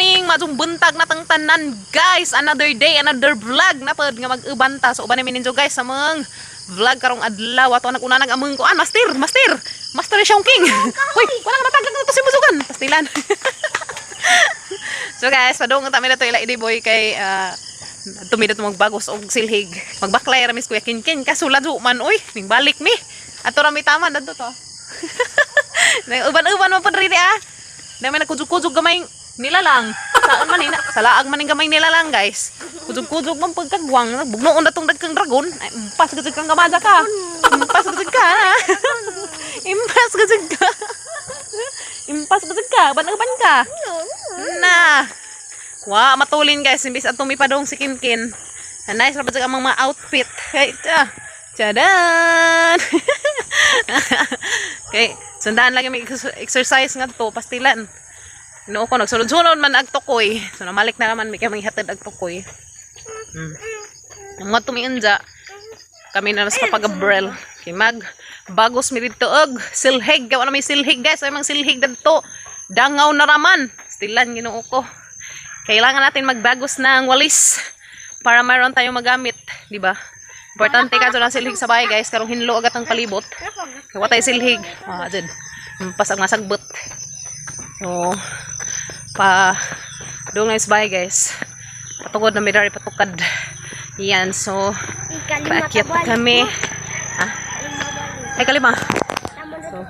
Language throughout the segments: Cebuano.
Morning, maayong buntag na tang tanan, guys. Another day, another vlog na pod nga mag-ubanta. So uban namin ninyo, guys, sa among vlog karong adlaw. Ato nag-una nag among kuan, master, master. Master siyang king. Hoy, wala ka mataglag na to si Musugan. Pastilan. So guys, padung ta mi na to ila Idi Boy kay tumida to magbagos og silhig. Magbaklay ra mis Kuya Kinkin kaso ladyo man oy, ning balik mi. Ato ra mi taman adto to. Uban-uban man pud rini ah. Na may nagkujog-kujog gamay nila lang. Saan man ina? Sa laag man ning gamay nila lang, guys. Kujog-kujog man pagkagwang. Bugnoon na tong dagkang dragon. Ay, impas gud kang gamaja ka. Impas gud ka. Impas gud ka. Impas gud ka. Ban-uban ka. Na. Wa matulin, guys, imbis at tumipadong si Kinkin. Nice ra ba ang mga outfit. Kay ta. Tchadan! Okay, sundaan lagi may exercise nga to, pastilan. Inoo ko, nagsunod-sunod man ag tukoy. So namalik na naman may kay hatid ag tukoy. Ang mga tumiunja, kami na mas papagabrel. Kay mag bagos mi didto og silhig. Gawa na may silhig, guys. Ay mang silhig didto. Dangaw na raman. Pastilan, Ginoo ko. Kailangan natin magbagos ng walis para mayroon tayong magamit, di ba? Importante ka ng silhig sa bahay, guys, karong hinlo agad ang palibot. Kaya tayo silhig. Ah, dyan. Pas ang masagbot. So, pa doon nga sa bahay, guys. Patugod na may dari patukad. Yan, so paakyat na kami. Ha? Ay, kalima. So,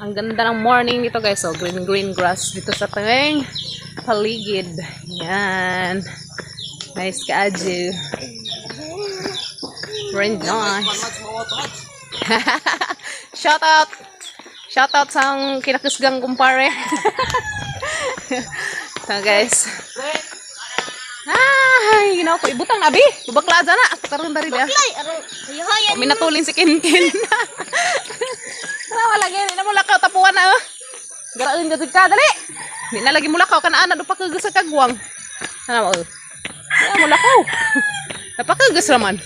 ang ganda ng morning dito, guys. So, green green grass dito sa tanging paligid. Yan. Nice kaayo. Very nice. Shout out. Shout out sa ang kinakusgang kumpare. So guys. Ay, ginawa ko ibutang na bi. Bubakla dyan na. Karon dari dia. Ay, aron. Hayahayan. May natulin si Kinkin. Wala lagi, hindi na mo lakaw tapuan na. Oh. Garaon ka ka, dali. Hindi na lagi mo lakaw kanaan na pa sa kagwang. Ano mo? Wala mo lakaw. Napakagas raman.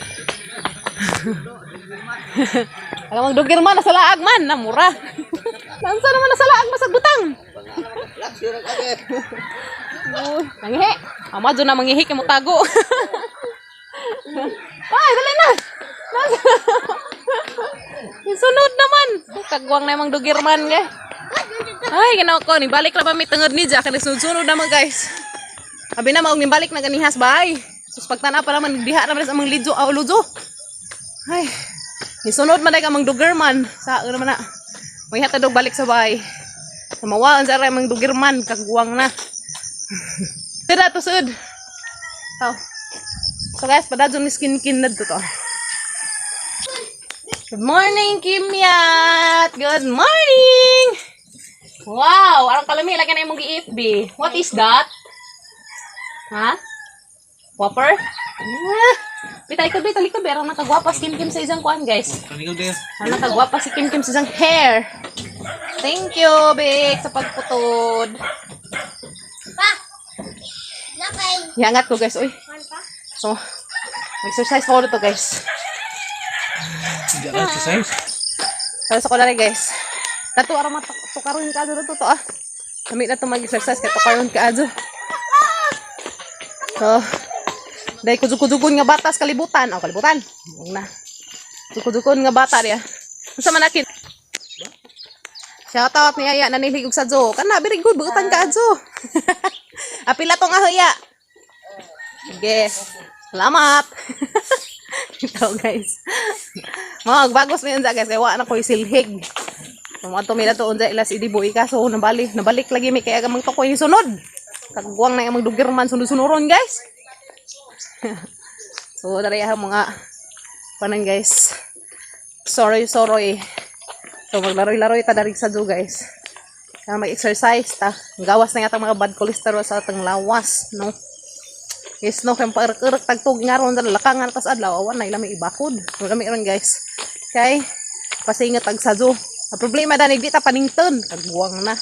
Alam magdugir man nasa laag man, namura. Nansa naman nasa laag masag butang. Uy, nangihi. Ama dyan na mangihi kay mo tago. Ay, dali na. Yung sunod naman. Kagwang na yung dugirman ge. Ay, ginawa ko. Nibalik na ba may tungod ni Jack? Sunod-sunod naman, guys. Abi na maong nibalik na ganihas, bye. Sus pagtana pa naman, diha naman sa amang lidyo, aw lujo. Ay, nisunod man ang dugirman. Sa ano naman na. May hatad og balik sa bahay. Mawaan sa aray mang dugirman, kagwang na. Tira to sud. Oh. So guys, padadyon ni skin kin na to. Good morning, Kimyat! Good morning! Wow! Arang kalami, lagi na imong gi-FB. What is that? Ha? Whopper? Ah! Bita, likod, bita, likod. Arang nakagwapa si Kim Kim sa isang kuan, guys. Arang nakagwapa si Kim Kim sa isang hair. Thank you, Big, sa pagputod. Pa. Nakay. Iangat ko, guys. Uy. Kan pa? So, exercise ko dito, guys. Hindi ka exercise. Para sa ko na rin, guys. Tato, araw matukaroon ka dito to, ah. Kami na to mag-exercise kay tukaroon ka adyo. So, dahil kujug-kujugon nga batas kalibutan. Oh, kalibutan. Huwag na. Kujug-kujugon nga bata diya. Unsa man akin? Shout out ni Aya nanilhig og sadyo. Kana very good buutan ka adyo. Apila tong ahoya. Sige. Salamat. Ito, guys. Mga bagos na yun sa, guys, kay wa na ko'y silhig. Mga tumila to unsa ilas Idi Boy kaso nabalik nabalik lagi mi kaya gamang tukoy sunod. Kagwang na yung magdugirman sunod-sunuron, guys. So dari ang mga panan, guys. Sorry, sorry. So maglaroy-laroy ta dari sa zoo, guys. Kaya mag-exercise ta. Gawas na nga atang mga bad cholesterol sa atang lawas, no? Yes, no, kaya pairek-irek tagtug nga ron, lakangan tas adlaw, awan na ilang may ibakod. Wala may ron, guys. Kay, pasingat ag sa zoo. Ang problema dani, di ta panington. Kagbuwang na.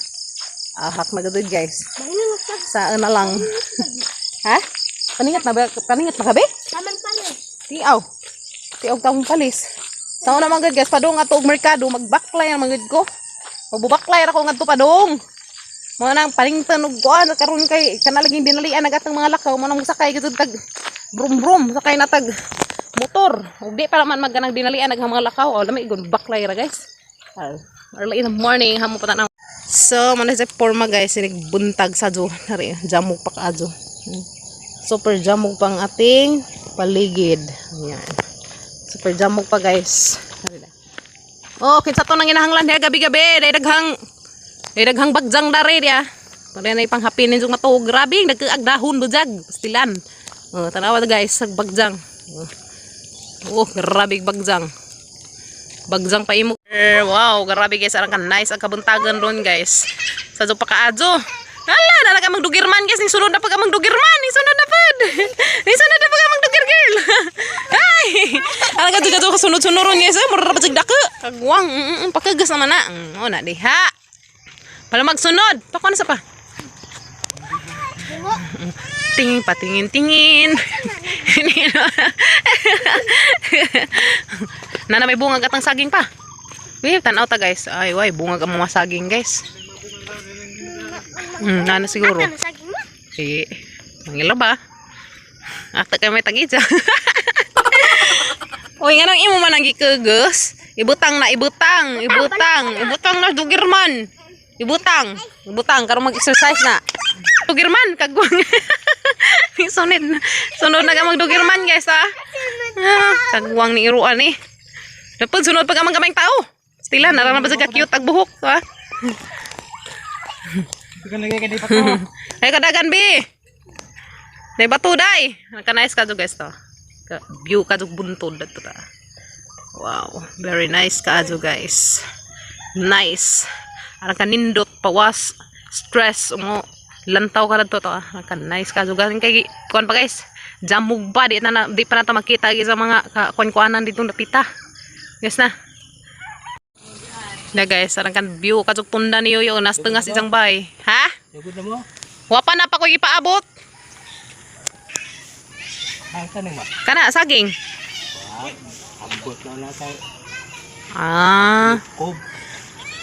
Ahak na gud, guys. Saan na lang. Ha? Paningat na ba? Paningat na ka be? Taman pala. Tiaw. Tiaw kamong palis. Sa una man gud, guys, padung ato og merkado, magbaklay ang gud ko. Magbubaklay ra ko ngadto padung. Mo nang palington og kuan karon kay kanalaging dinalian nag atong mga lakaw mo nang sakay gid tag brum brum sakay na tag motor. Ug di pa man magganang dinalian nag mga lakaw. Oh, lami gon baklay ra, guys. Early in the morning hamo pa tanaw. So, man sa forma, guys, sinig buntag sa jo. Nari, jamog pa kaadyo. Super jamog pang ating paligid. Ayan. Super jamog pa, guys. Nari na. Oh, kinsa to nang inahanglan diha gabi-gabi, day daghang bagjang dare diha. Pare na ipanghapin ninyong matuog. Grabe, nagkaag dahon bujag, pastilan. Oh, tanawa to, guys, sa bagjang. Oh, oh grabe bagjang. Bagjang pa imo. Eh, wow, grabe guys, arang ka nice ang kabuntagan ron, guys. Sa pa kaadyo. Hala, nala ka magdugirman, guys, ning sunod na pag amang dugirman, ning sunod na pud. Ning sunod na pag amang dugir girl. Ay! Ala ka juga sunod-sunod ron, guys, eh, mura ra pa jud dako. Kagwang, pakagas naman na. Oh, na diha. Para magsunod, pako na sa pa. Tingin patingin tingin. Nana may bungag atang saging pa. Wait, tanaw ta, guys. Ay, way, bungag ang mga saging, guys. Nana siguro. Ano saging mo? Sige. Mangila ba? Ata kay may tagidya. Uy, nga nang imo man ang gikugos. Ibutang na, ibutang, ibutang, ibutang na dugirman. Ibutang, ibutang karon mag-exercise na. Dugirman kagwang. Sunod, sunod na ka magdugirman, guys, ha. Ah, kagwang ni iruan eh. Dapat sunod pag amang kamay tao. Stila, nara na ba sa cute ag buhok, ha? Ay, kadagan, bi. Day bato day. Naka-nice ka guys to. Ka view ka jud buntod dadto ta. Wow, very nice ka guys. Nice. Arang ka nindot pawas stress mo lantaw ka dadto to. Arang ka nice ka galing kay kuan pa, guys. Jamog pa di na, di pa na ta makita sa mga kuan-kuanan dito napita. Guys na. Na guys, arang kan view ka jud tunda niyo yo nas tungas isang bay. Ha? Sugod na mo. Wa pa na pa ko ipaabot. Ay, tanong ba? Kana saging. Ambot na na tayo. Ah, Kob.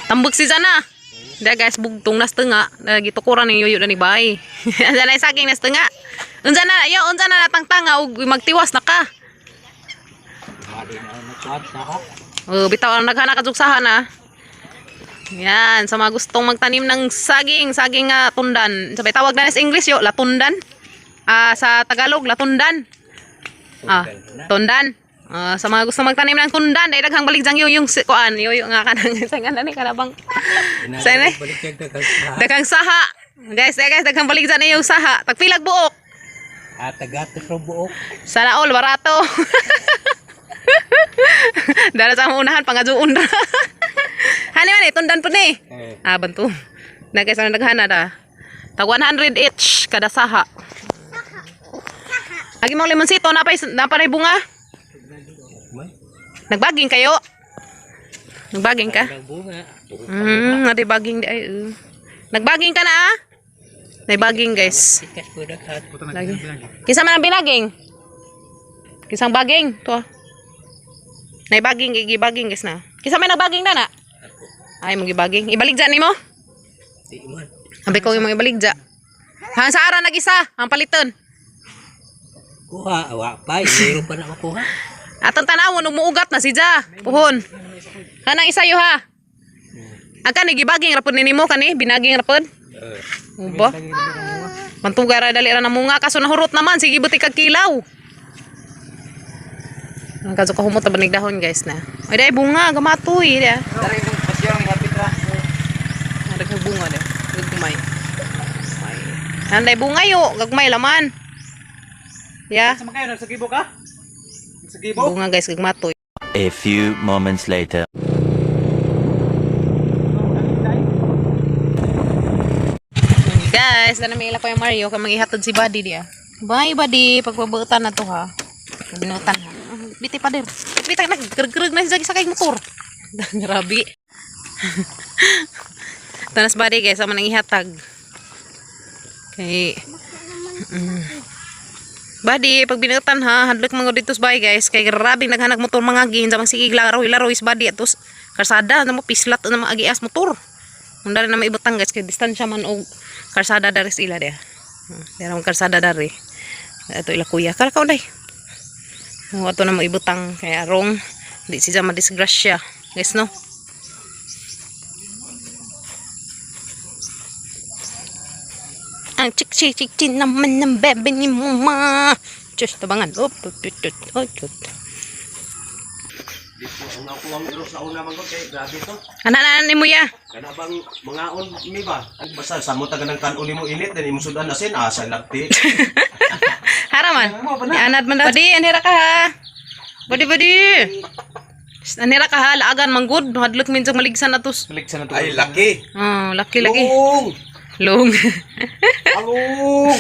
tambag si Zana. Hindi guys, bugtong nas tunga. Gitukuran ni Yoyo na ni Bay. Unsa na saging nas tunga. Unsa na, yo, unsa na natang tanga og magtiwas na ka. Mali na na kuwan sa ha. Oh, bitaw ang naghana ka saha na. Yan, sa mga gustong magtanim ng saging, saging nga tundan. Sabay tawag na sa English yo, latundan. Ah, sa Tagalog, latundan. Ah, tundan. Ah, sa mga gusto magtanim ng tundan, ay daghang baligjang yo yung kuan, yo yo nga kanang sa nga ni kanabang Sa ini? Balik yung daghang sa Daghang saha. Guys, eh, guys, daghang baligjan yung saha. Tagpilag buok. At tagat sa buok. Sana all barato. Dara sa among unahan pangajuon ra. Hani man eh, tundan po ni. Eh, Ah, bantu. Na guys, ang naghana da. Tag 100 each kada saha. Agi mo limonsito, napay napay bunga. may Nagbaging kayo. Nagbaging ka? daghang bunga. Natibaging di ay. Nagbaging ka na ah? Nagbaging, guys. Sikas po daghan. Lagi. Kinsa man ang binaging? Kinsang baging to, ah. Naibaging gibaging, guys, na. Kinsa may nagbaging na na? Ay mong gibaging. Ibalik dyan nimo. Di man. Abi ko imong ibalik dyan. Hang sa ara nag-isa, ang paliton. Kuha, awa pa. Meron pa na makuha. Atong tanawon ug muugat na si Ja. Puhon. Kanang isa yo ha. Ang kani gibaging ra pud nimo kani, binaging ra pud. Eh, Uba. Mantuga ra dali ra na munga kaso nahurot naman sige buti kag kilaw. Ang kaso kahumot na banig dahon, guys, na. Ay dai bunga gamatoy dia. Daghang bunga dia. Gagmay. May. Anday bunga yo, gagmay laman. Ya. Sama kayo, nagsagibo ka? Nagsagibo? Bunga, guys, gagmatoy. A few moments later. Guys, na may ila ko yung Mario kay mangihatod si Buddy diya. Bye, Buddy, pagpabutan na to ha. Binutan ha. Biti pa din. Biti naggrgrg na siya sa kay motor. Grabe. Tanas Buddy, guys, sama nang ihatag. Kay Buddy, pag binutan ha, hadlok mga dito sa bahay, guys. Kay grabe naghanag motor mga gin sa mga sige laro laro is Buddy atos karsada na mo pislat na mga agias motor. Unda rin na maibutang, guys, kay distansya man og karsada dari sa ila diha. Dira man karsada dari. Ato ila kuya. Kara ka unday. Oh, ato na maibutang kay arong di siya madisgrasya. Guys, no? Ang chik chik chik chik naman ng bebe ni mama. Diyos, tabangan. Oh, tut, tut, tut, oh, tut. Ang ako ang iro sa una man ko kay grabe to. Ana na ni mo ya. Kana bang mangaon mi ba? Basta samot ta ganang kanon nimo init then imong sudan asin asa lagti. Haraman. Anad man daw. Badi, anhira ka ha. Badi, badi. Anhira ka ha. Laagan, manggod. Hadlok minsan maligsan na tos. Ay laki. Oh, laki lagi. Long. Long. Along.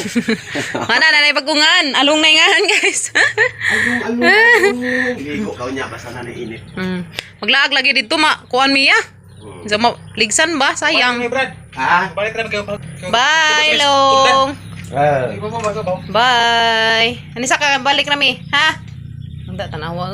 Ana na na pagungan. Along na ingan, guys. Along along. Along. Ligo ka niya basta na ni init. Maglaag lagi dito ma. Kuan miya. Sa ma ligsan ba? Sayang. Ha? Bye, Long. Bye. Anisa ka balik nami, ha? Anda tanawa.